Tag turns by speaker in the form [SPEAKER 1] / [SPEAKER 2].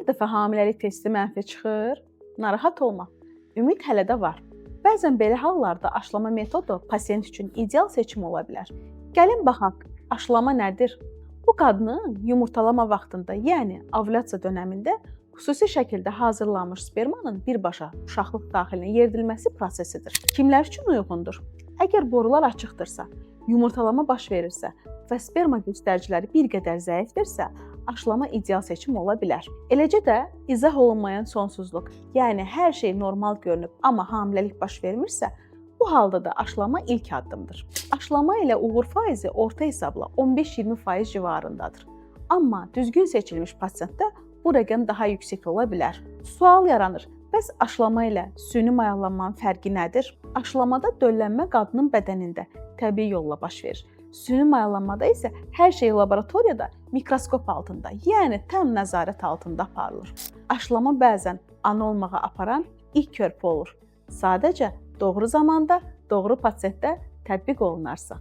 [SPEAKER 1] Hər dəfə hamiləlik testi mənfi çıxır, narahat olma. Ümid hələ də var. Bəzən belə hallarda aşılama metodu pasiyent üçün ideal seçim ola bilər. Gəlin baxaq, aşılama nədir? Bu qadının yumurtalama vaxtında, yəni ovulyasiya dönəmində xüsusi şəkildə hazırlanmış spermanın birbaşa uşaqlıq daxilinə yeridilməsi prosesidir. Kimlər üçün uyğundur? Əgər borular açıqdırsa, yumurtalama baş verirsə və sperma göstəriciləri bir qədər zəifdirsə, aşılama ideal seçim ola bilər. Eləcə də izah olunmayan sonsuzluq, yəni hər şey normal görünüb, amma hamiləlik baş vermirsə, bu halda da aşılama ilk addımdır. Aşılama ilə uğur faizi orta hesabla 15-20% civarındadır. Amma düzgün seçilmiş pasiyentdə bu rəqəm daha yüksək ola bilər. Sual yaranır. Bəs aşılama ilə süni mayalanmanın fərqi nədir? Aşılamada döllənmə qadının bədənində təbii yolla baş verir. Süni mayalanmada isə hər şey laboratoriyada mikroskop altında, yəni tam nəzarət altında aparılır. Aşılama bəzən ana olmağa aparan ilk körpü olur. Sadəcə doğru zamanda, doğru pasiyentdə tətbiq olunarsa.